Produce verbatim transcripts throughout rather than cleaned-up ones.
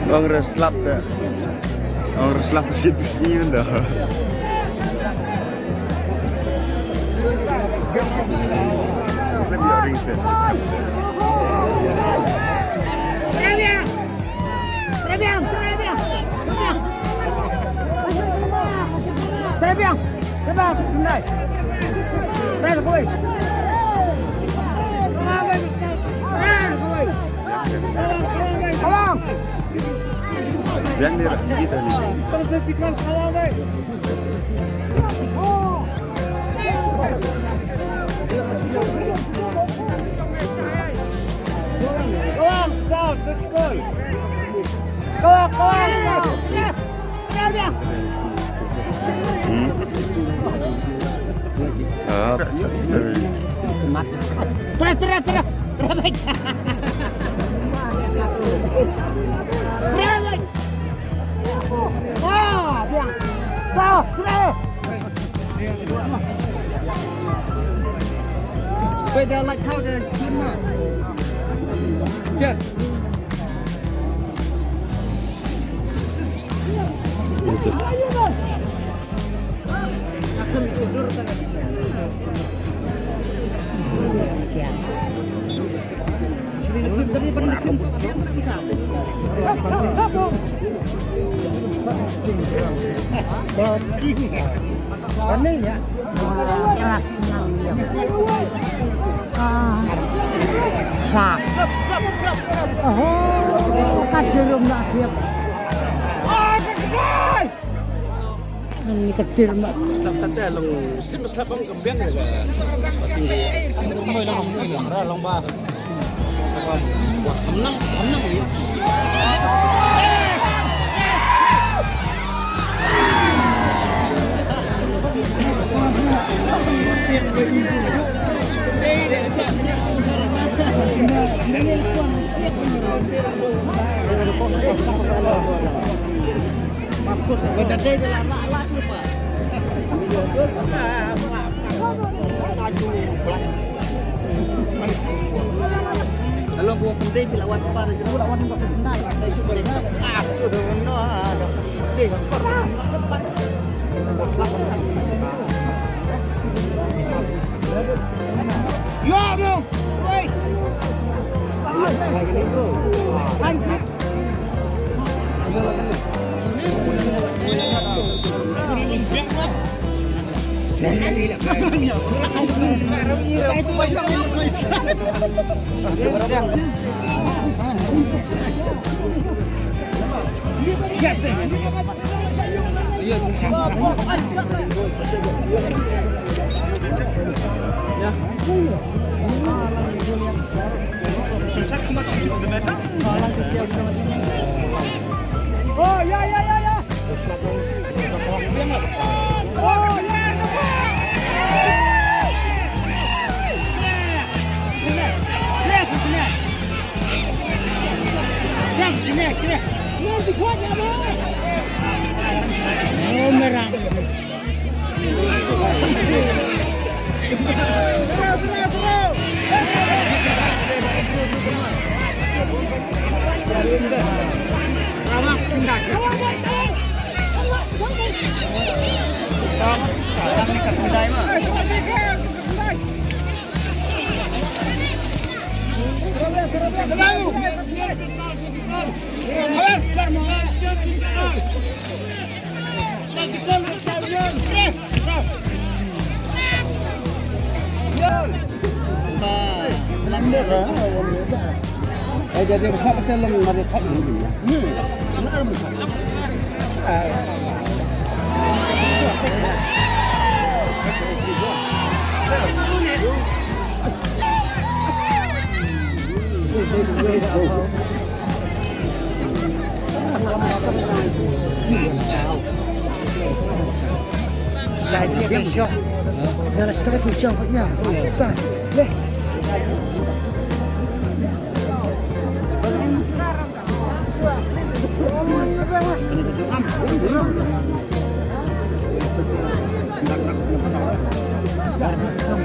Ong re slap te. Ong re slap si di sini benda. Très bien, très bien, très bien. Très bien, très bien, très bien. Très bien. Bien, mira, quítale. Terus, terus, terus. Terus, baik. Terus, baik. Ah, biang. Terus, terus. Wait, they're like how they're good now. Check. Ni ka tir ma. Slap kata long sim slap bang kembiang ya. Pasti dia. Long ba. Enam, enam ya. Kalau gua pendai bila wan tempat aja, gua lawan tempat pendai. Ah, tu dah mana ada. Deh, tempat. Ya, bro. Woi. Lanjut. Oh, ya, ya, ya, ya. Oh, ya, ya. Oh, merah. Ïa,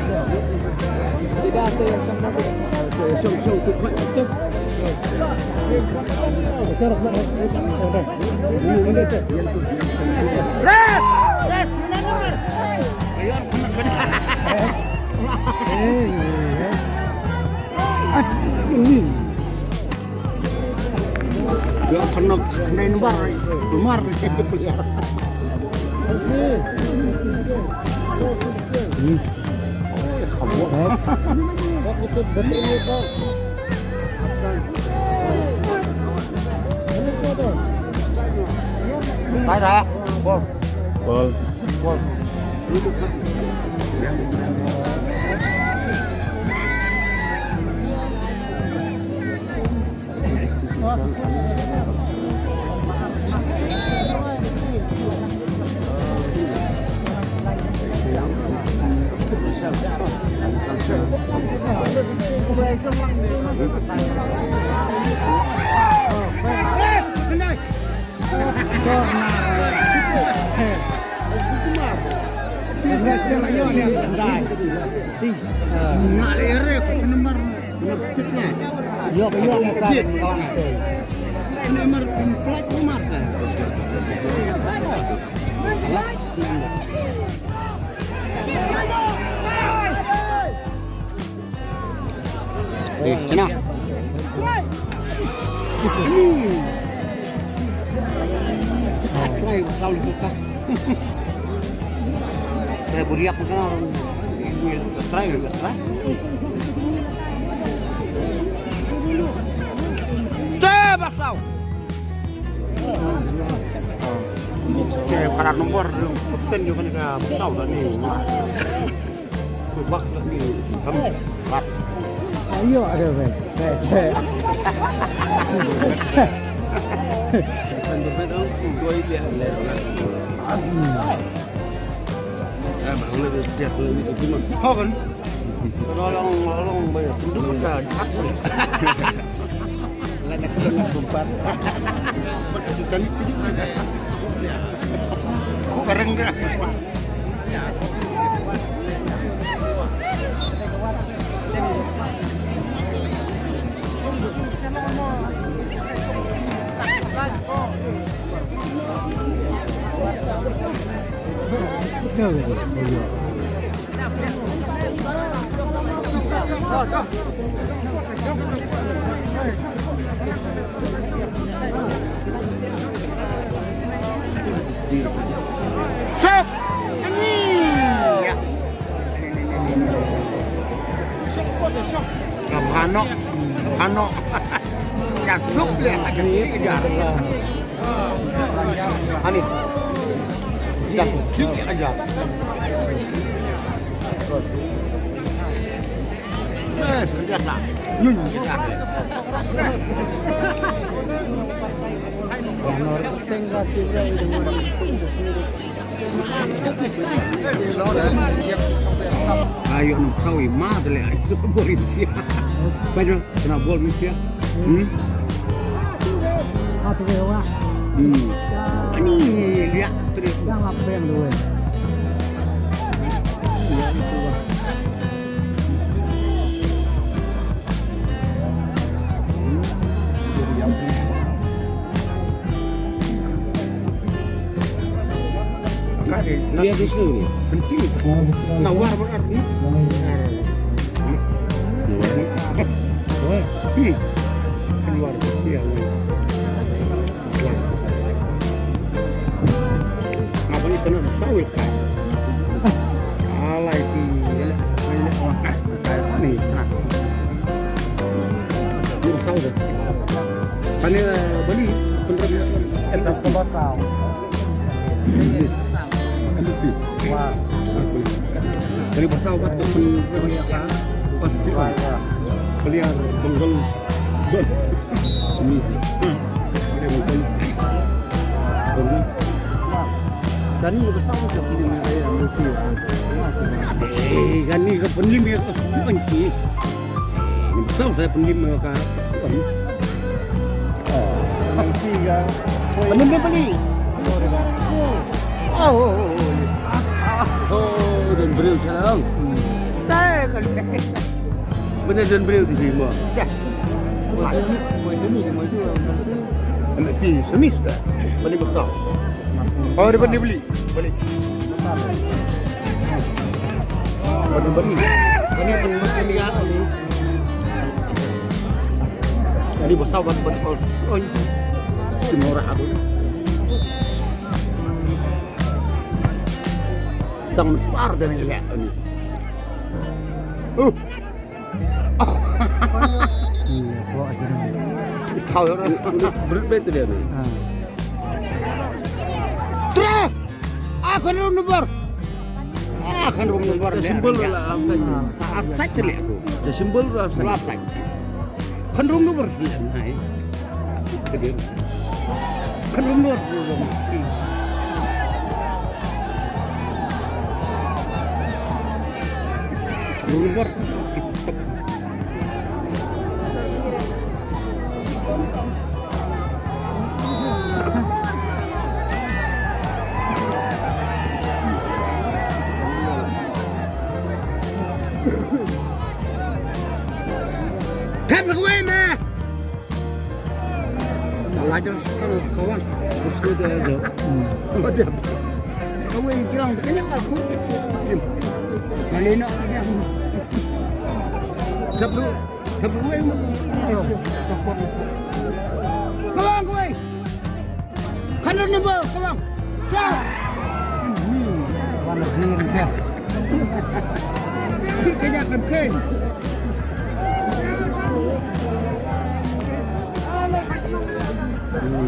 kena, kena nombar, nombar. Hmm. Ball. Ball. Ball. Eh, sini. Try, try, try. Try, buriak, try, try. Try, Basaw. Okey, para nombor, kapten juga ni ka Basaw dah ni. Bak ni, kam, bak. Ayo, ada, weh. Weh, cek. Hogan. Kalau orang, orang banyak penduduk dah. Lah nak kena tempat. Sekali tu juga. Kok bareng dah. Sop! Ani! Ya. Ka phano, phano. Ya, sop le, aja ni aja. Ani. Ya, kiki aja. Yes, biasa. Nun, biasa. Ayo, nang sawi ma tele, ayo, bol Indonesia. Banyak kena bol Indonesia. Hmm? Ah, tu dia, wah. Hmm. Ani, dia, tu dia. Yang apa yang dua? Ya, itu, wah. Ka dei, ïa, dei sini. Pensi. Na war, war ni. War. Hmm. Keluar, ya. Apa ni kena sawi kai? Alai si ni kena. Ni sawi. Kani beli pendek. Enam puluh. English. M P. Wah. Kani pasal batu pun pasti. Wah, ya. Peliar bengal. Don. Ini sih. Ada mungkin. Don. Kani besar ke film yang saya ambil tu. Eh, kani ke film yang tu kan ki. Besar saya film yang ka. Nanti kan. Film dia beli. Oh, oh, oh, oh. Oh, dan beri salam. Hmm. Benda jan briew di sini mo. Dah. Mai sini, mai sini. Anak pi sini sudah. Balik besar. Oh, dia beli, beli. Balik. Balik, balik. Balik, balik, balik. Ini besar, balik, balik. Oi. Ini orang aku. Tang mesti par dan ini. Uh. Iya, bawa aja. Tahu ya, orang. Berat betul dia ni. Ha. Tre! Ah, kan rum nubar. Ah, kan rum nubar. Dah simbol lah offside. Ah, offside tu lihat tu. Dah simbol lah offside. Offside. Kan rum nubar sih, hai. Kan rum nubar. Rum nubar. Tap kawei meh. Lajar kawan. Subscribe ya, Jo. Kawei kirang kenyang aku. Malena. Tap dulu. Tap dulu. Kawang kawei. Kan number, kawang. Siap. Hmm, warna green, ya. Kenya kan green.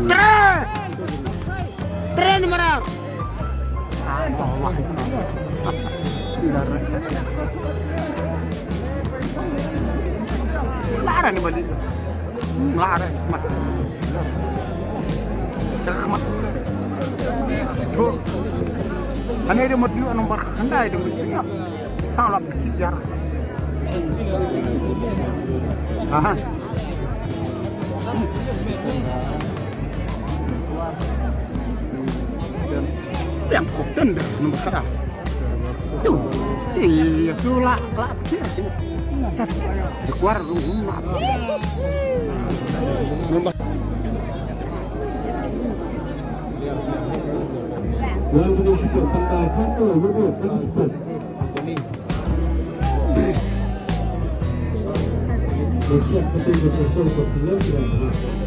Try! Try number. Lara ni balik. Lara, mat. Saka khmat. Tuh. Ane dia mat dia nomor khandai dia mat dia. Tang lap kit jar. Aha. Yang kok tenda nomor khandai. Tu. Iya, tu lah, lah kecil. Sekuar rumah. One zero super Fanta, Fanta, Robo, Fanta Super. They check the big of the show for the left and half.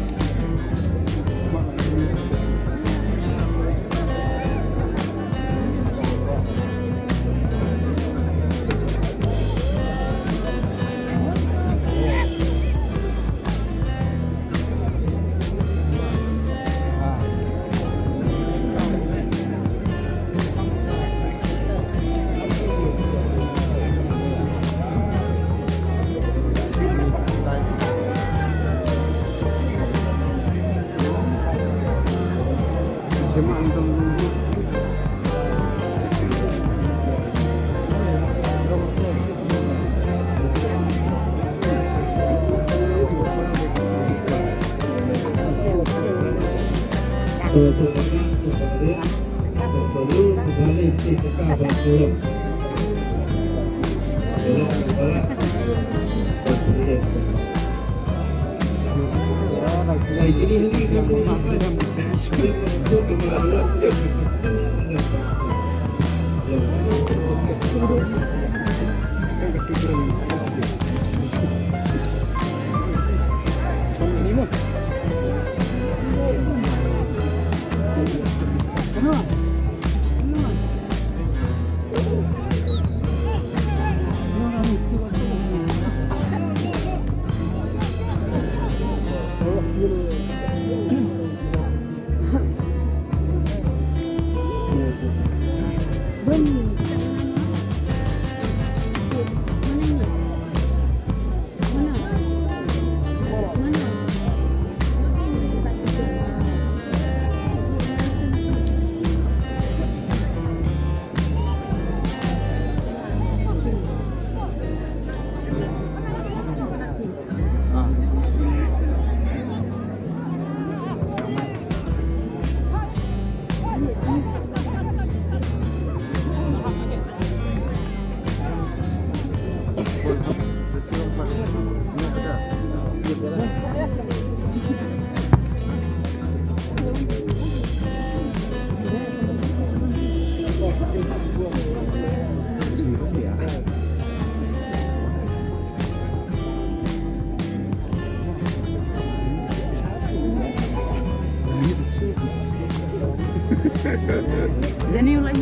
Daniel, like,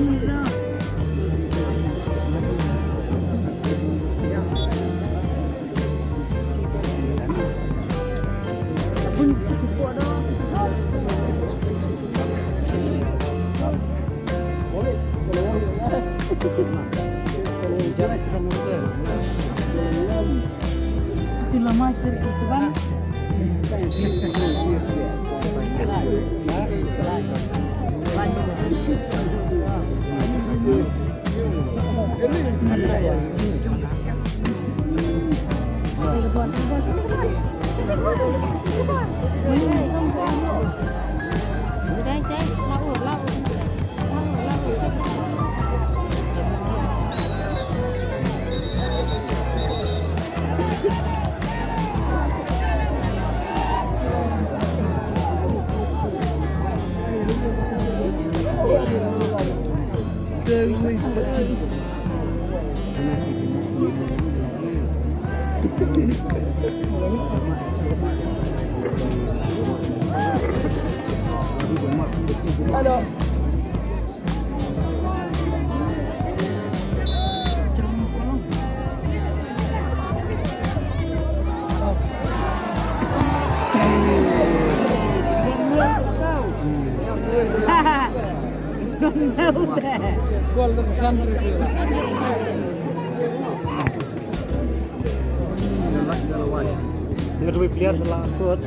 Nga dui player sa la kut.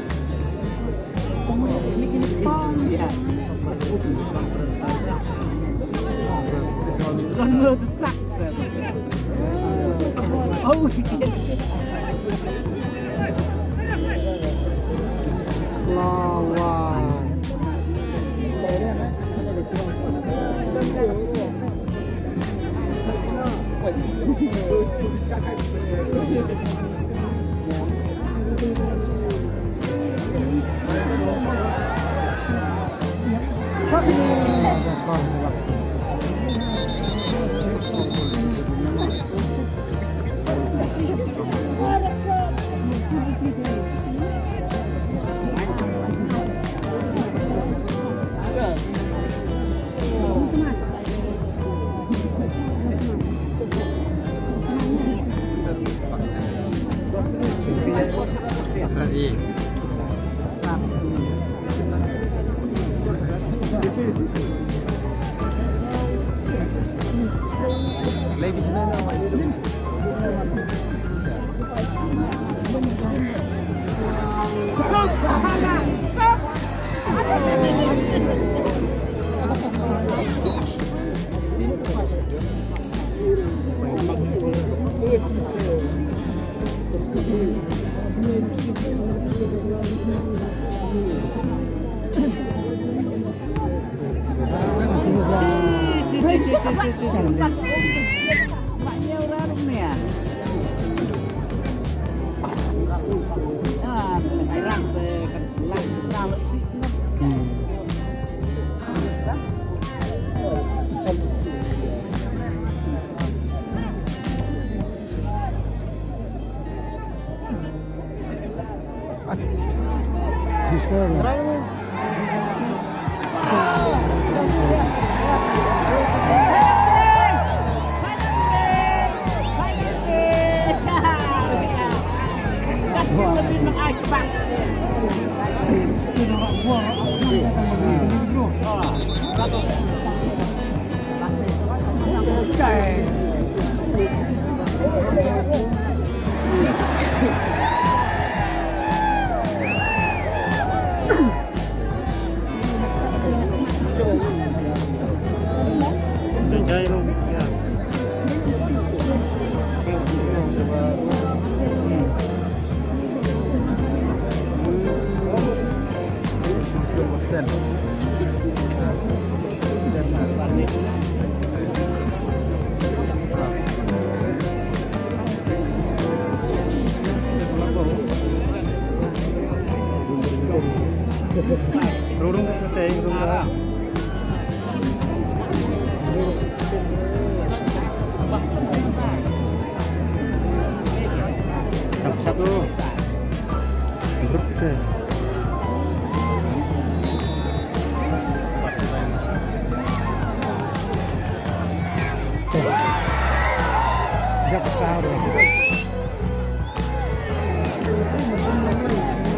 Oh, shit. Wow, wow. Rung rung ka sa te, rung rung. Dah besar.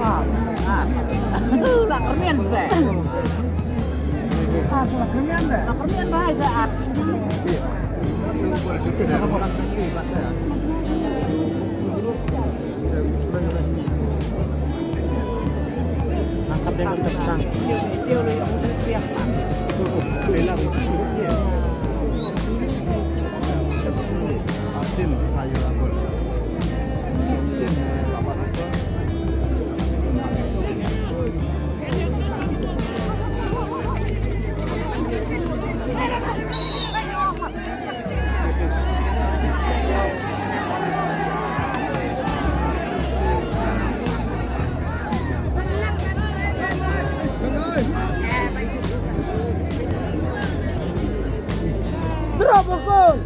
Ah, ah. Lah kermian saya. Ah, lah kermian saya. Lah kermian bahaya saya. Drop a goal.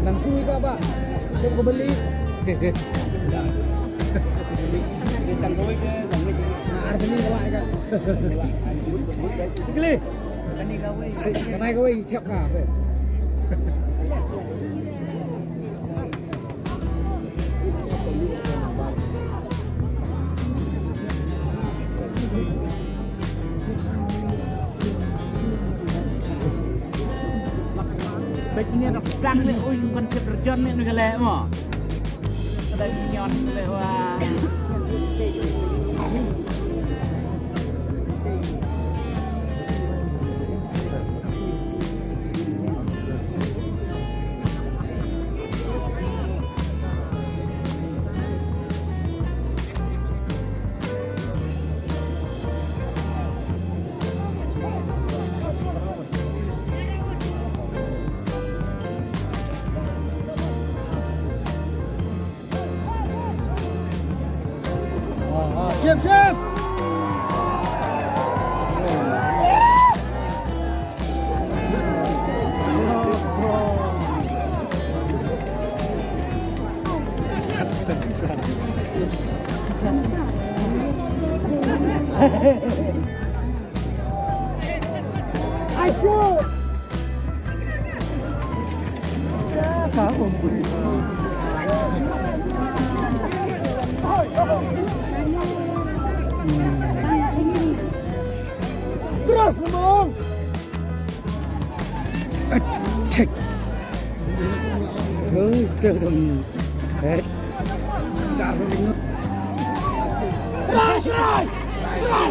Nang sui ka ba. Jom ka beli. Ar beli ka ba ka. Sikli. Ka tai ka wei thiap ka. Bad ine da pdang le, ui, kan tip rjon me nu gale mo. Kada nyon le wa. Siap, siap. Terus ngomong. Attack. Hei, tu tu. Hei. Jar lu ingat. Try, try, try.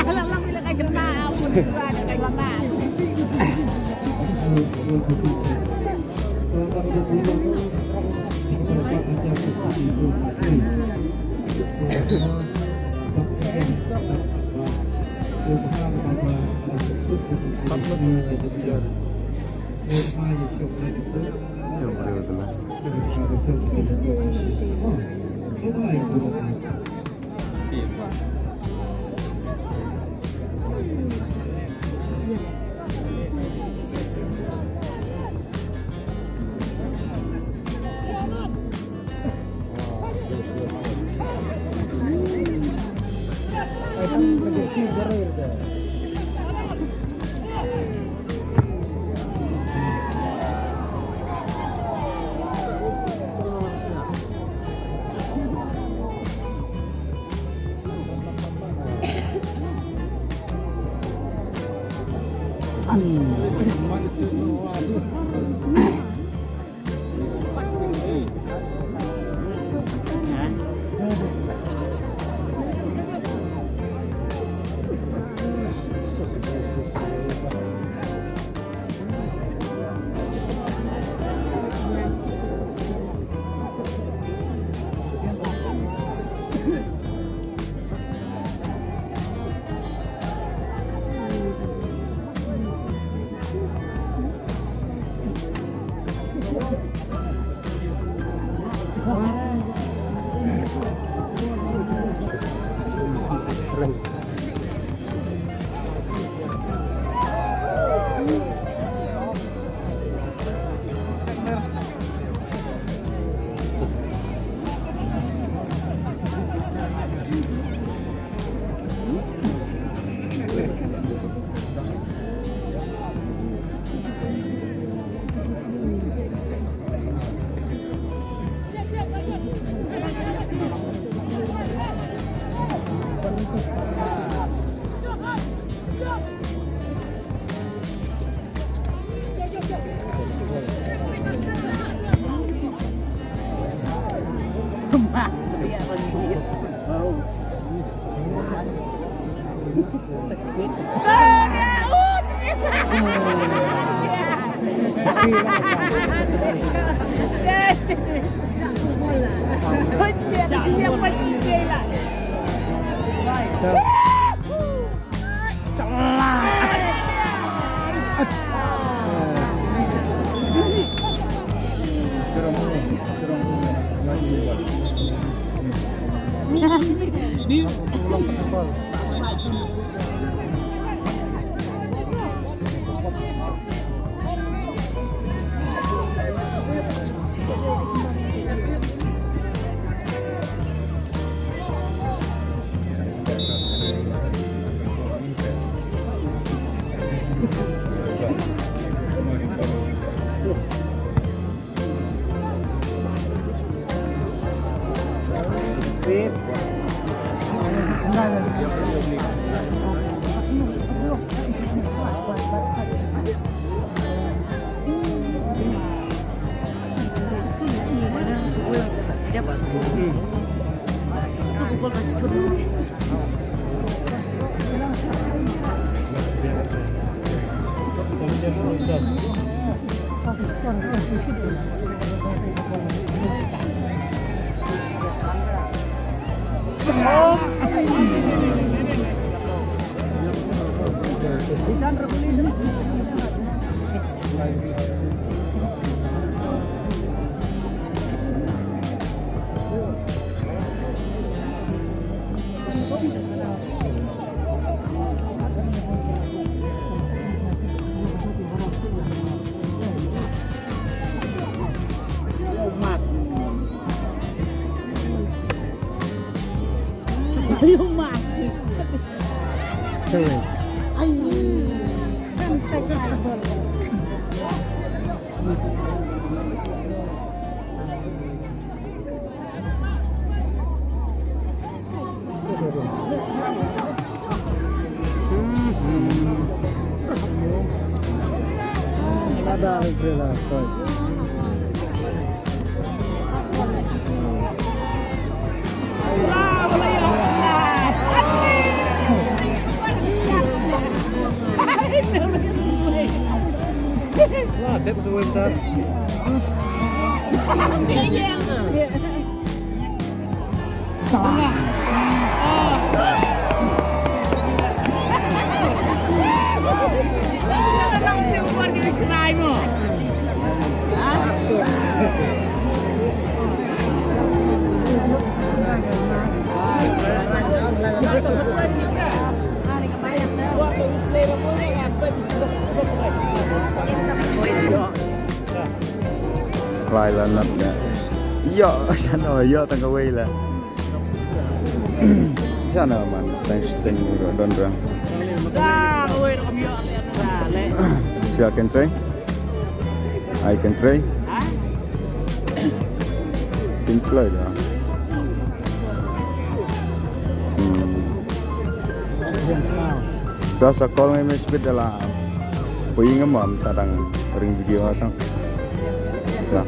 Lalang bila kai kena, ampun, bila kai kena. Lai la nat ne. Ïoh, shano ïoh tang kawei la. Shano man, tang shiteng ro don rang. Sia ken trei. Ai ken trei. Tin kloi da. Hmm. Ta sa kol ngai me spit da la. Pui ngamam ta dang ring video ta. Ta.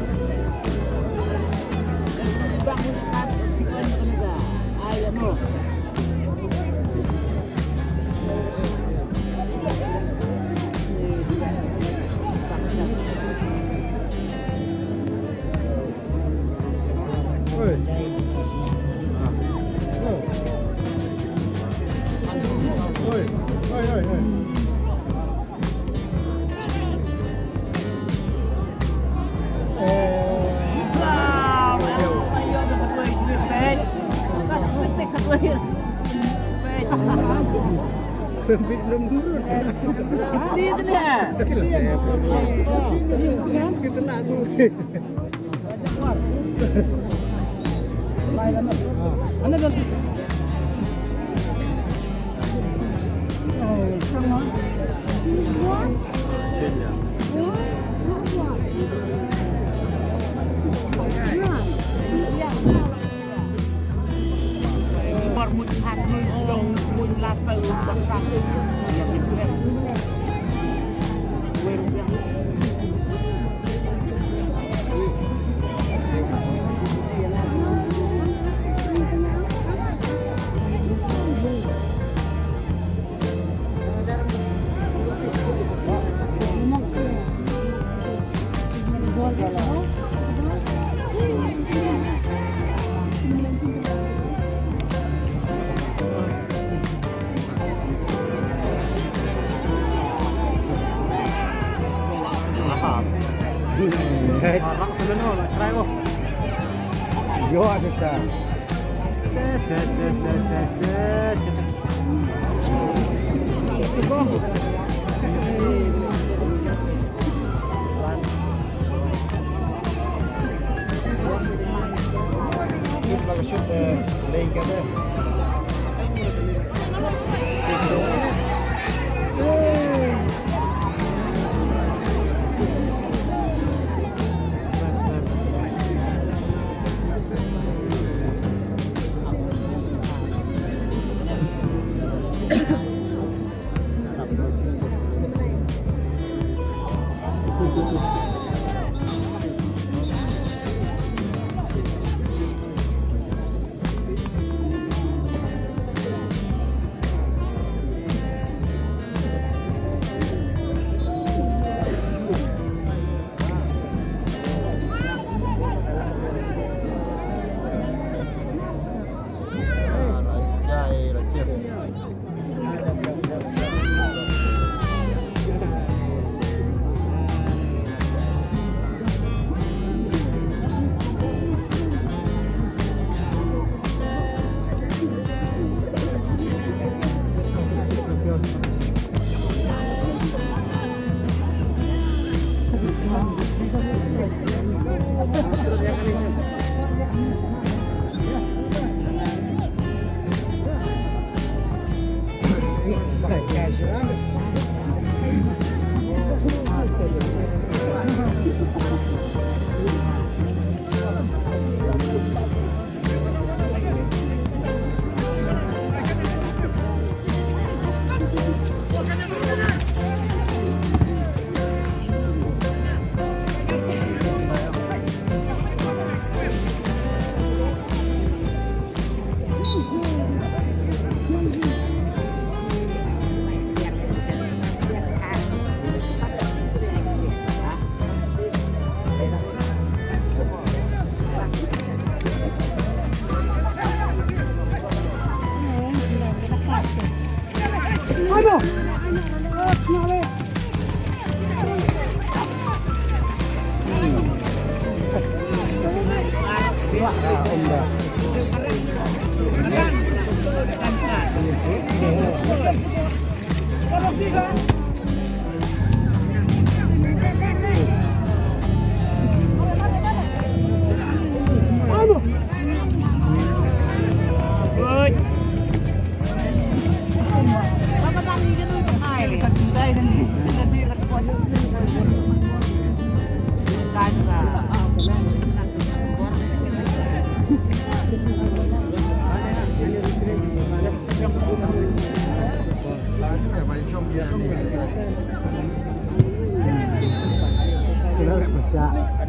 Shah.